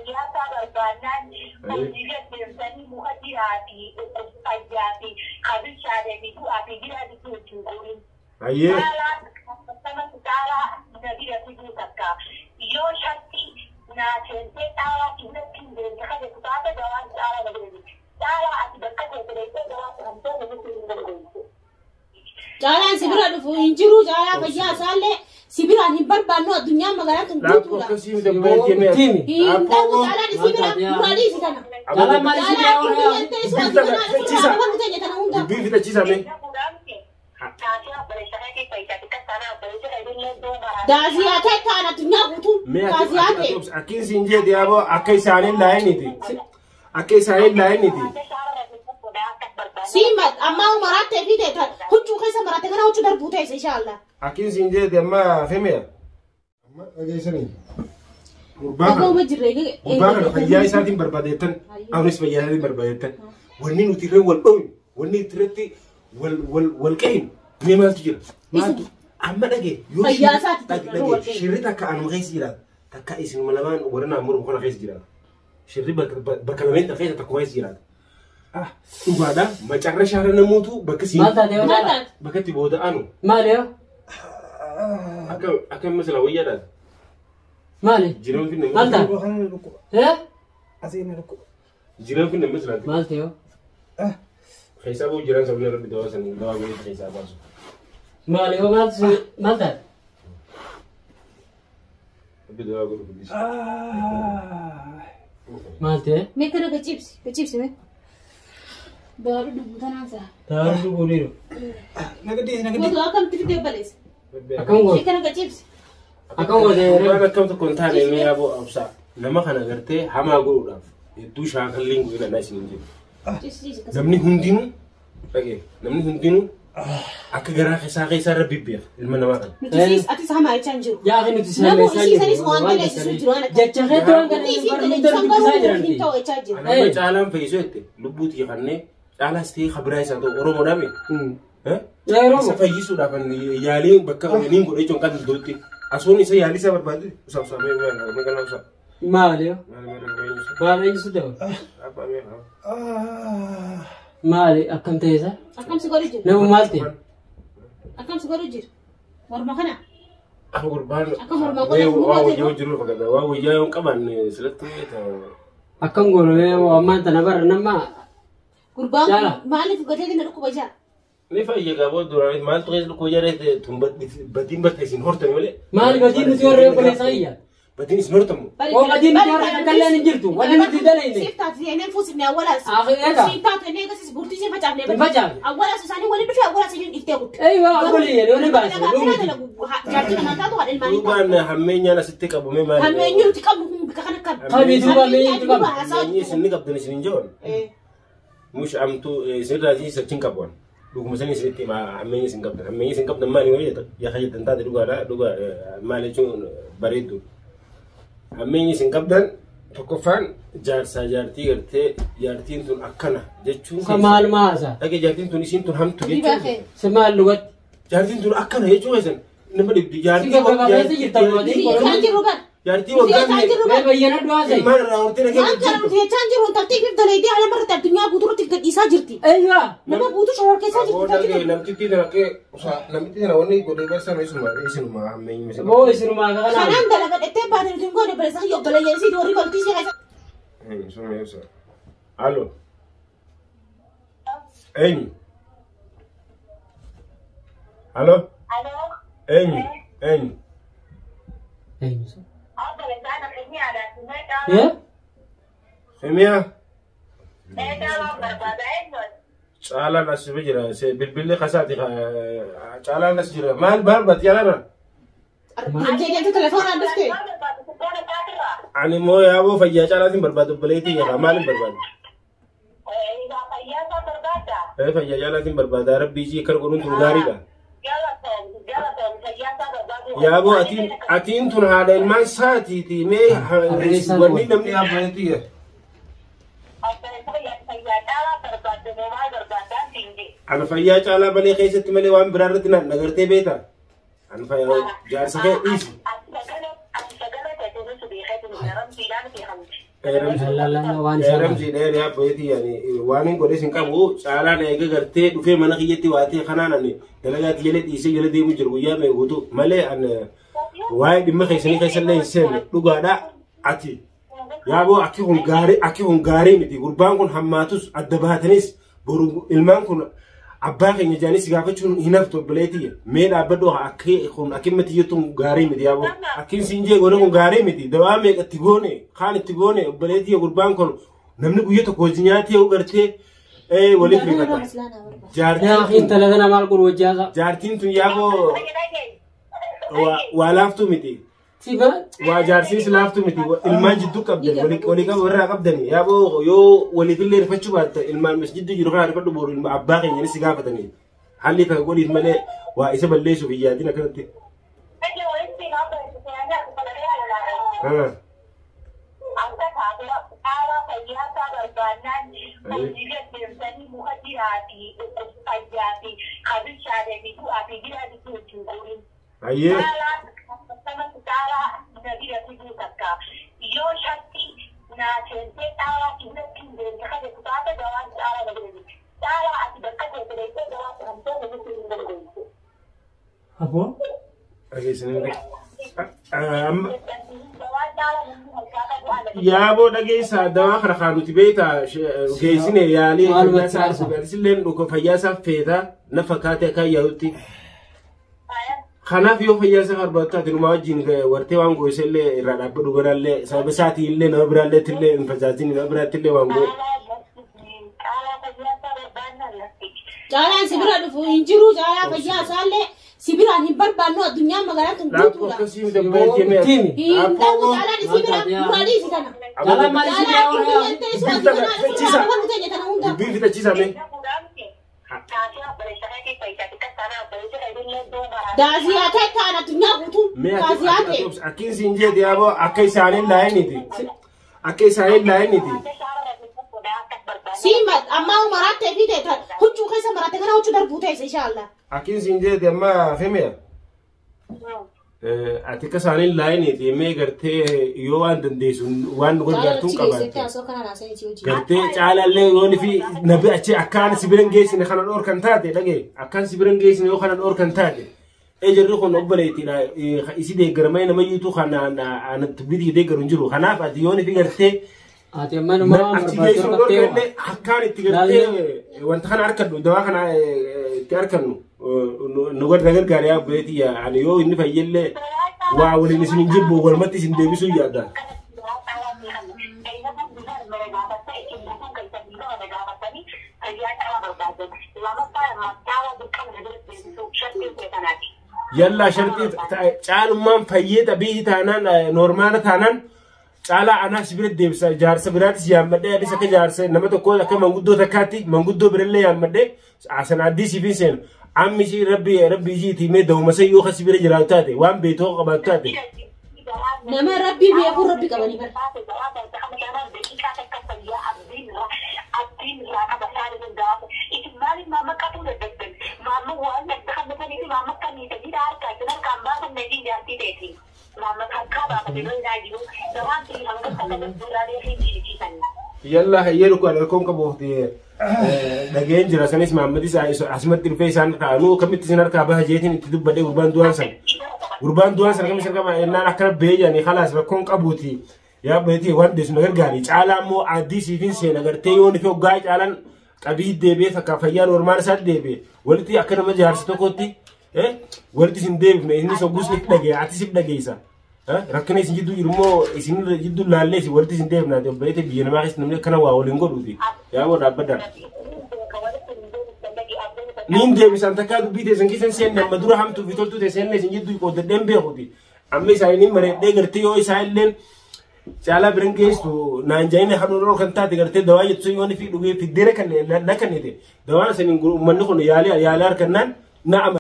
Fayyaa isaa barbaannaan hojii gaggeessanii muka jiraa fi fayyaa fi qabishaalee fi du'aa fi jiraa gidduu ittiin guurin. Hayyee. Caalaa caalaa na bira fiduu takka yoo shakki naa seentee caalaa si biratti hin deemte ka jettu taate gawaan caalaa na bira jirti. Caalaa ati bakka teesse deemtee gawaa hamtee namitti hin dandeessu. Caalaan si bira dhufu hin jiru caalaa fayyaa isaallee si biraan hin barbaannu addunyaan magaalaa tun Laappoo guutuudha. akkasii miti obboleettii mee. Tiimi. Hin dhabu caalaan si bira muraalii si kana. Caalaan maal isin Caalaa biraa akka oolaa? biyya ta'e sun addunyaa irraa nama teenya tana hunda. Dubbii fixachiisa mee. Daasiyaa ta'e kaan addunyaa guutuun Mee daasiyaa ta'e. akkin siin jedhe yaaboo akka isaaniin laayiniti. Akka isaaniin laayiniti. Siima ammaa marattee fi ta'e huccuu keessa maratte kana huccuu darbuu ta'e inshaallah. Akkin siin jedhe amma femeya. Amma dhageessanii. Gurbaa kana. Dhaga'uma jirre. Gurbaa kana fayyaa isaatiin barbaadeettan anis fayyaa isaatiin barbaadeettan wanni nuti irra wal dhoowinu wanni irratti wal wal wal qe'inu mee maaltu jira? Maaltu? Amma dhage yoo Fayyaa isaati dhage wal dhage qe'inu. shirri takka anuma keessa jiraata takka isinuma lamaan warra naan mormu kana keessa jiraata shirri bakka lameen takka keessa tokko keessa jiraata. Dhugaadha macarra shaara namootu bakka siin Maal taate yoo Maal caalaa? taate? bakka itti booda anu Maali yoo? akka akka masala wayyaadhaati Maali? jiran finne Maal taate? Eh? Jiran finne masalaati. Maal ta'e yoo? Keessaa boo jiran sabni rabbi dawaa sanii dawaa godhee keessaa baasu. Maali yoo maaltu maal taate? Rabbi dawaa godhu guddisa. Maal ta'e? Mee kana gachiibsi gachiibsi mee. Daaru dubbu tanaan sa'a. Taa'uu dhuguuniiru. Mootu akkamitti fidee baleessa? Akkam Mee goote? kana gachiibsi. Akkam goote? Gurbaan akkam tokko hin taane mee yaaboo obsaa nama kana gartee hamaa godhuudhaaf hedduu shaakalliin godhina naa isin hin jiru. Ciisi ciisi akkasii. Namni hundinuu dhagee namni hundinuu akka garaa keessaa keessaa rabbi beeka ilma namaa kana. Nuti siis atis hamaa jechaa hin jiru. Yaa nuti Namuu sirreessaa isii sanis jirru. waan daleessisu jiru waan akka. Jecha keetti waan kana Nuti isii barnuu daleessisan dubbisaa garuu jiran. hin ta'u jechaa jiru. Ana amma caalaan fayyisuu jette lubbuu xiyyafannee caalaas ta'ee kabiraa isaa ta'u Oromoodhaa mee? Yeroo Isa fayyisuudhaaf ani yaalii bakka niin godhe jechuun kan iddootti. Asuun isa yaalii isaa barbaadu usaa usaa mee mee mee kana usaa. maali yoo? Maal mee mee usaa. Maal eenyutu ta'u? Abbaa mee. Maali akkam ta'e isa? Akkam si godhu jira? Nama maal ta'e? Akkam si godhu jira? Morma kana? Akka gurbaan Akka mormaa mee godhatu waa godhatu. wayyaa jiru fakkaata. Waa wayyaa yoo hin qabaanne silatti Akkam goonu mee ammaan tana bara nama Gurbaan Jaala. kun maaliif gatee na dhukkuba jaa? Ni fayya qaboo duraanis maaltu keessa dhukkoo jedhee tun badiin bakka isin hortame malee. maali badiin nuti warra obboleessa kiyya? Badiin isin hortamu. Oo badiin nuti warra takkalleen hin jirtu. Wanni nuti dalayne. Siif taate seenee fuusifne awwalaas. Eega. Siif taate inni eegasis burtii ishee facaafne. Hin facaafne. Awwalaas isaanii waliin dhufe awwalaas isheen dhiftee kutte. Eeywa obboleeyyan yoo ni baase dhumti. Jaartii namaa taatu haadha ilmaanii taatu. Duubaan hammeenyaan asitti qabame maali? Hammeenyi nuti qabnu kun bika kana qabna. Qabii duuba hammeenyi nuti qabnu. Hammeenyi isin ni qabdan isin hin jiran. Mush amtuu isin irraa isin achiin qabuun. Dhuguma sanii isinitti himaa hammeenyi isin qabdan. Hammeenyi isin qabdan maali yoo jettan yaa jettan taate dhugaadha dhugaa maal jechuun bareeddu. Hammeenyi isin qabdan tokkoffaan jaarsaa jaartii gartee jaartiin tun akkana jechuun. Sa maaluma haasa? Dhagee jaartiin tun isiin tun hamtu jechuun. Sa maal dhugatti? Jaartiin tun akkana jechuun keessan nama dhibdi Si jaartii gaggabaabessa jirta maatiin Jechaan jiru bar. jaartii Nuti waggaa jechaan jiru Mee bar. bayyana du'aa sa'i. ilmaan irraa hortee dhagee Waan kana nuti jechaan jiru intaltii fi dalaydee haala marratti addunyaa guutuurratti gadhiisaa jirti. Eeywa. Nama guutuu shoror keessaa jirti intaltii tun. Namtittii tana akka namtittii tana wanni godhee barsan isinuma isinuma hammeenyi isin. Boo isinumaa kana. Kanaan dalagadhettee baate nuti hin goone obboleessa kiyya obboleeyyan isii warri galtii ishee keessa. Suma ibsa. Alo. Eenyu? Alo. Eenyu? Eenyu? Eenyu sa? Eh? Himiyaa? Caalaan as jira. Bilbilli kasaati. Caalaan as jira. Maal maal baati caalaan? Deemtee deemtee telefoonaan dhuftee. Ani immoo yaaboo fayyaa caalaatiin barbaadu obboleettii jedha. Maal hin barbaadu? Fayyaa caalaatiin barbaada. Rabbii isii akkana godhuun tun gaariidha. Yaaboo atiin atiin tun haadha ilmaan saatiiti mee wanni namni dhaabbateetti jira. Ana fayyaa caalaa malee keessatti malee waan biraa irratti naan nagartee beektaa? Ana fayyaa jaarsa kee dhiisi. Ramzi dheeraa abbeetii yani waan hin godhe sin qabu caalaan eega gartee dhufee mana kiyyatti waatee kanaan ani dalagaatti jala dhiisee jala deemu jiru guyyaa mee guutuu malee an waa'ee dhimma keessanii keessallee hin seenne dhugaadha ati yaaboo akki kun gaarii miti gurbaan kun hammaatus adda baatanis boru ilmaan kun abbaa keenya jaanis gaafachuun hin haftu obboleetii mee dhaabbadhu akki kun akkimatti jettuun gaarii miti yaaboo akkiin siin jee goone kun gaarii miti dawaa meeqa itti goone kaan itti goone obboleetii gurbaan kun namni guyya tokko hojii nyaatee yoo gartee waliif rifata. Jaartiin intala tana maal godhu hojjaa Jaartiin tun yaaboo waa laaftuu miti. Waa jaarsiis laaftuu miti ilmaan jidduu qabdan walii qabu irraa qabdani yaaboo yoo waliifillee rifachuu baatte ilmaan mis jidduu jiru kana rifadhu boru ilma abbaa keenya si gaafatanii haalli takka godhiif malee waa isa balleessuuf hin yaadin akkanatti. Ayyee. Aboo. Yaaboo dhageessaa dawaa kana kan nuti beektaa geessine yaalii fayyaa isaa fayyaa isaa feetaa na fakkaate akka yaadutti. Kanaaf yoo fayyaa isaa barbaaddu taate numaa wajjin wartee waan gooyse illee irraa dhaabbadhu godhallee sababa isaatii illee nama biraallee illee hin facaasini nama biraatti illee waan gooye. Caalaan si bira dhufu hin jiru caalaa fayyaa isaallee si biraan hin barbaannu addunyaan magaalaa tun guutuudha. Hin dhabu caalaan si bira duraa dhiisi tana. Caalaan maal si bira oolaa? Dubbii fitachiisa mee? Daasiyaa ta'e kaan addunyaa guutuun daasiyaa ta'e. Akkiin siin jeeti yaaboo akka isaaniin laayiniiti. Akka isaaniin laayiniiti. Siima ammaa marattee fi ta'e huccuu keessa maratte kana huccuu darbuu ta'e inshaallah. Akkiin siin jeeti amma himiya. Ati akka isaaniin laayiniiti mee gartee yoo waan dandeessu waan nu gargaartuun qabaatte. Gartee caalallee yoon fi nabi achi akkaan si biran geessine kana dhoorkan taate dhagee akkaan si biran geessine yoo kana dhoorkan taate. Ejerri kun obboleettiidha isi deeggaramee nama yuutuu kana anatti bitii deeggaru hin jiru kanaaf ati yoon fi gartee Ati amma nama waan achi barbaadu geessu dhoorkanne akkaan itti gartee wanta kana harkadhu dawaa kana itti harkannu nu gargaara yaa obboleettii ani yoo inni fayyellee waa waliin isin hin jibbu walumatti isin deebisuu yaadda. Yallaa sharxii caalummaan fayyee xabii taanaan noormaala taanaan caalaa anaa si bira deebisa jaarsa biraattis yaammadhee addis akka jaarsa nama tokko akka manguddoo takkaatti manguddoo birallee yaammadhee san addis siif hin seenu ammi ishii rabbi rabbi ishiitii mee dawuma san yoo kasi bira jiraatu taate waan beetoo qabaatu taate. Nama rabbi beeku rabbi qabanii bara. Yalla hayyeeru kun alkoon qabuufti dhageen jira sanis Mahammadis asumatti dhufee isaan kaanuu akkamitti isin harkaa baha jeetiin itti dubbadhee gurbaan du'aan san. Gurbaan du'aan san akkamitti harkaa baha jennaan akkana ba'ee jedhanii khalaas rakkoon qabuuti. Yaa beetii waan deessu na gargaari. Caalaa immoo addii siifin seena gartee yoo nufi hoggaa caalaan qabii deebi'ee takka fayyaa normaal isaatti deebi'e walitti akka nama jaarsa tokkotti walitti isin deebifne innis hogguus ni dhageessa atis if dhageessa. Rakkina isin jidduu jiru immoo isin jidduu laallee isin walitti isin deebifnaati obboleetti biyya namaa keessa namni akkana waa waliin godhuuti. Yaa boo dhaabbadhaa. Niin deebisan takkaa dubbii teessan keessa seenne amma dura hamtuu fi toltuu teessan isin jidduu qooddadheen beekuuti. Amma isaanii mareedhee gartee yoo isaan illee caalaa biran geessu naan jaayina hanuroo kan taate gartee dawaa jettu yoo fi dhugee fiddee na kannete dawaan saniin uummanni kun yaalii yaalii harkannaan na ama.